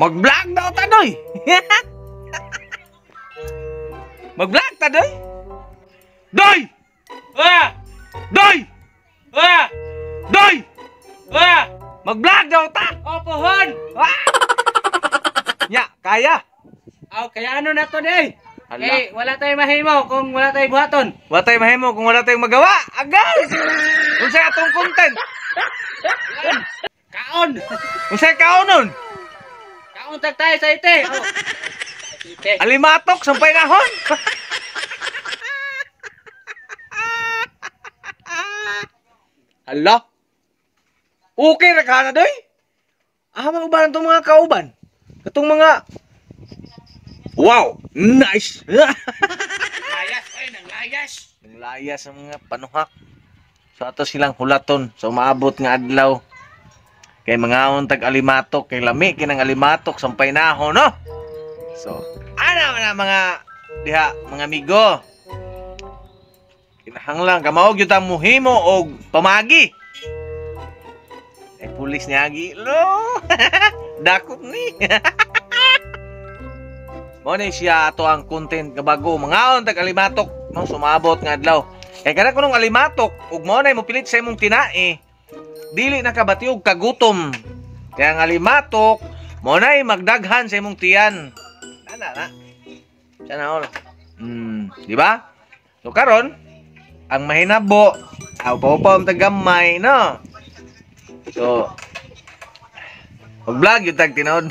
Mag-vlog daw ta, doy. Mag-vlog ta, doy. Doy! Ah! Doy! Ah! Doy! Ah! Mag-vlog daw ta. Oh, pohon! Ah! Nya, kaya. Aw, kaya ano na to day? Hala. Eh, wala tayong mahimo kung wala tayong buhaton. Wala tayong mahimo kung wala tayong magawa. Agay! Unsay atong content? Kaon! Unsay kaonon? Kaon tag tayo sa ite. Oh. Ite. Alimatok sampay nahon. Hala. Okay ra ka na doy. Ah, mga uban itong mga kauban. Itong mga. Wow! Nice! Layas, ay, nang layas. Nanglayas ang mga panuhak. So ato silang hulaton sa umaabot nga adlaw. Kay mangaon tag alimatok, kay lami kinang alimatok sampay nahon, no? So, ana na mga diha mga amigo. Kinahanglan kamaog gyud ta muhimo og pamagi. Eh pulis niagi lo. Dakop ni. Mo ni siya ato ang content nga bago mangaon tag alimatok no sumabot nga adlaw. Kay kana kunong alimatok ug mo nay mopilit sa imong tinae, dili na ka bati og kagutom. Kaya ang alimatok mo nay magdaghan sa imong tiyan. Ana na. Sana all. Di ba? So karon ang mahinabo, aw pa ang tagamay no. So, mag-vlog yung tag tinod.